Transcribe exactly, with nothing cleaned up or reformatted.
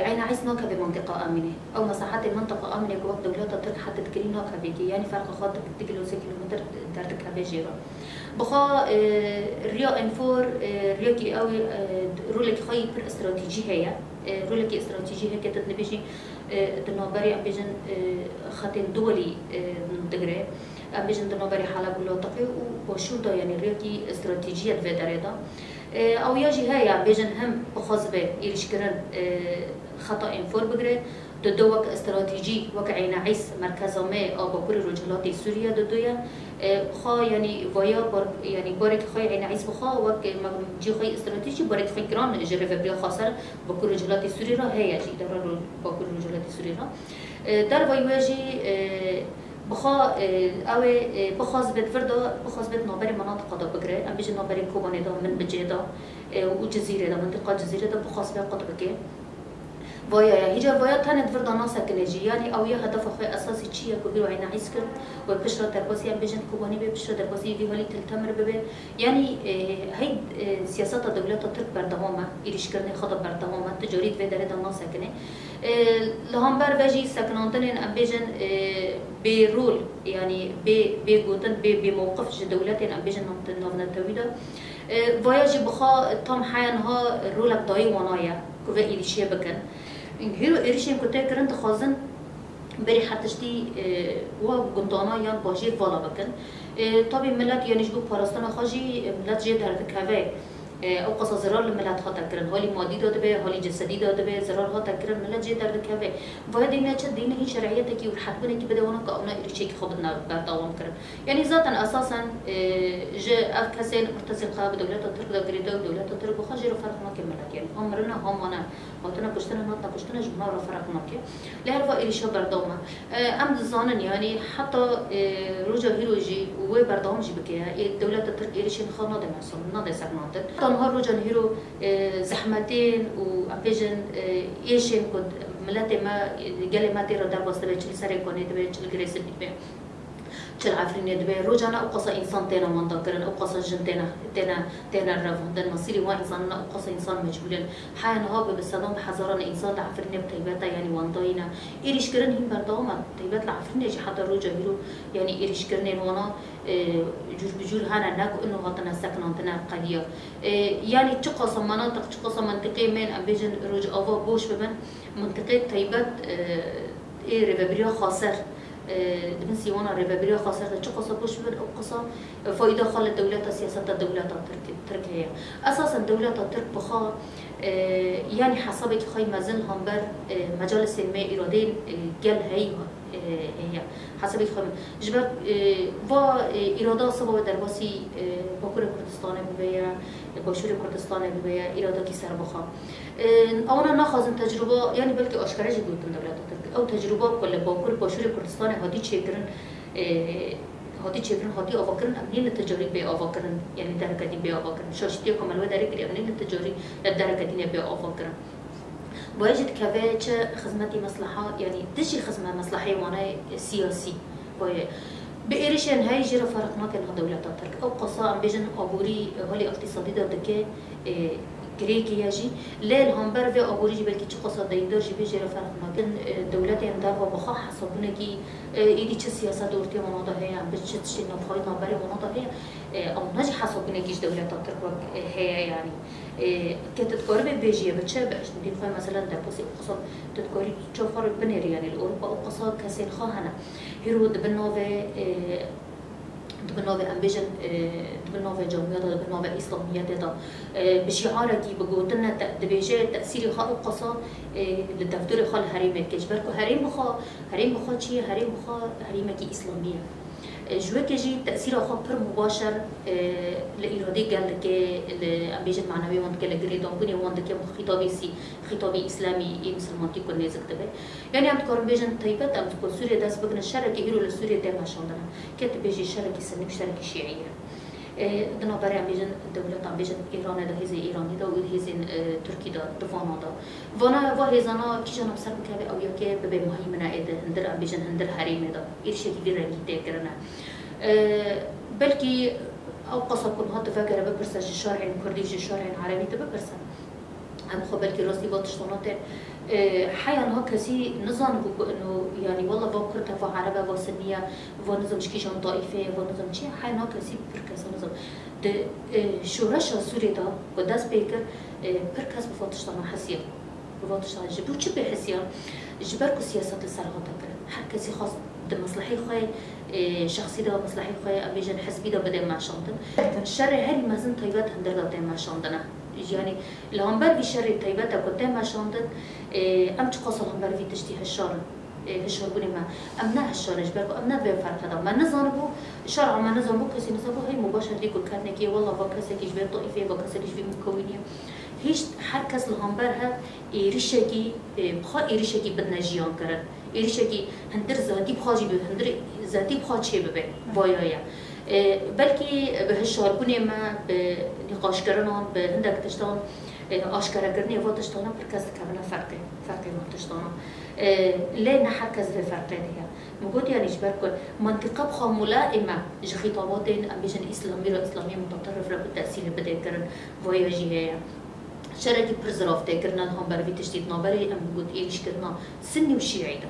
Eyn Eîs nakeve mintiqa Amînê. Ew mesahetê mintiqa Amînê ku wek dewleta Tirk hed dikirî nakeve kê. Yanî ferqa xwe du kîlometre derdikeve jê re. Bi xwe, e, riya Enfor, e, riyekî ew, e, rolekî xwe yî pir stratejî heye. E, rolekî stratejî heke tu dibêjî, e, di navberê em bêjin, e, xetên duwelî, e, digire. Em bêjin di navberê Heleb û Latiqê û Başûr de, yanî riyekî stratejî ye di vê derê de. E, ew ya jî heye, em bêjin him bixwazibe êrîşkirin, e, xeta Enfor bigire. Dido wek stratejî, wek Eyn Eîs merkeza me a Bakurê Rojhilatê Sûriye dido ye. E, xwe, yanî vaya bar-, yanî barekî xwe Eyn Eîs bi xwe wek me cî xwe stratejî, barekî xwe giran ji rêvebiriya xweser Bakur Rojhilatê Sûrî re heye, ji îdara ro-, Bakur Rojhilatê Sûrî re. E, dervayî we jî, e, bi xwe, e, ew ê, e, bixwazibe di vir de, bixwazibe di navberê menatiqa de bigire. Em bêjin navberê Kobanê de, Minbicê de, e, û Cizîrê de, mintiqa Cizîrê de bixwazibe qut bike. Vaya ya, hîca vaya tenê di vir de nasekine jî. Yanî ew ya hedefa xwe esasî çi ye ku bîro Eyn Eîs kir, we piştre derbasî, em bêjin Kobanî bê, piştre derbasî vî halî Til Temir bibe. Yanî, e, hey, e, siyaseta dewleta Tirk berdewam e, êrîşkirinê xwe de berdewam e, tu carî di vê derê de nasekine. E, li hember ve jî sekinandinên, em bêjin, e, bê rol, yanî bê, bê gotin, bê, bê mewqif ji dewletên, em bêjin nav-, navnetewî de. E, vaya jî bi xwe tam heya niha rolek dayî wana ye ku vê êrîşê bikin. Hîro êrîşên ku tê kirin dixwazin berî her tiştî, e, wa gundana yan bajêr vala bikin. E, tabî milet, yanî ji bo parastina xwe jî, e, milet jê derdikeve. E, ew qasa zirar li milet hate kirin. Halî madî de dibe, halî cesedî de dibe, zirar hate kirin, milet jê derdikeve. Vaya dîne çi dîne hîn şer'iyetekî û rehetbûnekî bide wana ku ewna êrîşekî xwe bidine berdewam kirin. Yanî zaten esasen, e, ji ev kesên murtezîqa bi dewleta Tirk de girêdayî û dewleta Tirk bi xwe jê re ferq nake milet. Yanî ha mirine ha mane, hatine kuştine, hatine kuştine ji wana re ferq nake. Lê her va êrîşa berdewam e. E, em dizanin, yanî heta, e, roja hîro jî wê berdewam jî bike, ê, dewleta Tirk êrîşên xwe nade mehsûl, nade sekinandin. Heta niha rojan hîro, e, zehmetên û em bêjin, e, êşên ku miletê me, gelê me tê re derbas dibe, çi li Serê Konê dibe, çi li Girê Spî dibe. Çi li Efrînê dibe, rojane ew qasa însan têne wendakirin, ew qasa jin têne, têne, têne revandin. Mesîrê wan însanan ew qasa însan meçhûl in. Heya niha bi, bi sedan, bi hezaran însan li Efrînê bi taybet e, yanî wendayî ne. Êrîşkirin hîn berdewam e. Taybet li Efrînê jî heta roja hîro, yanî êrîşkirinên wana, e, cûr bi cûr hene, ne ku ino hatine sekinandine qediya. E, yanî çiqasa menatiq, çiqasa mentiqê me yên, em bêjin Rojava boş bibin, mentiqê taybet, e, ê rêvebiriya xweser, e, di bin sîwana rêvebiriya xweser de çiqasa boş bibin, ew qasa, e, fayda xwe li dewleta, siyaseta dewleta Tirk, Tirk heye. Esasen dewleta Tirk bi xwe, e, yanî hesabekî xwe mezin li hember, e, mecalisên me, îradeyên, e, gel heyî, e, heye. Hesabekî xwe ji ber, e, va, e, îrada siba we derbasî, e, Bakurê Kurdistanê bibe ye, e, Başûrê Kurdistanê bibe ye, îradekî serbixwe. Ewana naxwazin tecrûba, yanî belkî aşkere jî gotin dewleta Tirk. Ew tecrûba ku li Bakur Başûrê Kurdistanê hatî çêkirin, e, hatî çêkirin, hatî avakirin, em nîn li ticarî bê avakirin, yanî dereke dî bê avakirin. Şaşîtiya ku me li wê derê kiriye, em nîn li ticarî, e, dereke dî ne bê avakirin. Boye jî dikeve çi xizmetî mesleha, yanî dijî xizme mesleheyê wane, e, siyasî. Boye bi êrişên heyî jê re ferq nake niha dewleta Tirk. Ew qasa em bêjin aborî, e, halî îqtîsadî de dike, e, girêkî ye jî. Lê li hember vê aborî jî belkî çiqasa deyndar jî bê jê re ferq nake. E, dewletên derve bi xwe hesabûnekî, e, êdî çi siyaset ortê wana de heye, em bi çi tiştê navxweyî navberê wana de heye, e, ewna jî hesabûnekî ji dewleta Tirk wek, e, heye yanî. E, ke tu dikaribê bêjî ye bi çi, bi eştindîn xwe meselen derbasî ew qasa tu dikarî çav xwe re binêrî yanî li Ewropa ew qasa kesên xwe hene. Hîro di bin navê, e, di bin navê em bêjin, e, di bin navê camiyeta de, di bin navê îslamiyetê de, e, bi şiarekî, bi gotin ne te-, dibêje tesîrê xwe ew qasa, e, li dewtirê xwe li herêmê dike. Ji ber ku herêm bi xwe, herêm bi xwe çi ye? Herêm bi xwe herêmekî îslamî ye. E, ji wekê jî tesîra xwe pir mubaşer, e, li îradê gel dike, li, em bêjin, manewê wan dike, li girêdanbûnê wan dike, bi xîtabê sî-, xîtabê îslamî ê misilmantî ku nêzik dibe. Yanî em dikarin bêjin taybet em ku Sûriyê dest bigrin, şerekî îro li Sûriyê tê meşandin. Ke tu bêjî şerekî sinî û şerekî şîî ye. E, di navberê em bêjin dewleta, em bêjin Îranê de, hêzên Îranî de û hêzên, e, Tirkî de, di vana de. Vana, va hêzana kîjan bi ser bikeve ew yekê bibe muheymine ê di hundir, em bêjin hundir herêmê de. Êrişekî vî rengî tê kirine. E, belkî ew qasa ku niha tu vegere bipirse ji şer'ên kurdî, ji şer'ên erebî tu bipirse. Em xwe belkî rastî va tiştana te, e, heya niha kesî nizanibû ku ino, yanî wela va Kurd e, va Ereb e, va Sinnî ye, va nizam ji kîjan taîfê ye, va nizam çi ye, heya niha kesî pir kes nizam. Di, e, şoreşa Sûrê de ku dest pê kir, e, pir kes bi va tiştana hesiya. Bi va tiştana ji bo çi pê hesiya? Ji ber ku siyaset li ser hate kirin. Her kesî xwest di meslehê xwe, e, şexsî de, meslehê xwe, em bêjin hizbî de bide meşandin. Şerê herî mezin taybet hundir de tê meşandine. Yanî li hember vî şerê taybet e ku tê meşandin, e, em çiqas li hember vî tiştî hişar in. E, hişarbûnê me. Em ne hişar in, ji ber ku em ne vê ferqe de. Me nizanibû, şer'a me nizanibû, kesî nizanibû, hey mubaşer dî ku ketnekê, wela va kesekî ji vê taîfê, va kesekî ji vî mukewînî ye. Hîç her kes li hember hev êrişekî, e, bi xwe êrişekî bidine jiyan kirin. Êrişekî hundir zatî bi xwe jî bi hundir zatî bi xwe çê bibe. Vaya ye. E, belkî bi hişarbûnê me, bi nîqaşkirinan, bi hindek tiştan, e, aşkerekirinê va tiştana pir kes dikevine ferqê, ferqê van tiştana. E, lê ne her kes vê ferqê de ye. Min got, yanî ji ber ku mentiqe bi xwe mûlaqê me ji xîtabatên, em bêjin, îslamî re, îslamiyê mutaterrif re ku tesîrê bidê kirin, vaya jî heye. Şerekî pir zirav tê kirine li hember vî tiştî di navberê, em got, êrîşkirina Sinnî û Şîî de.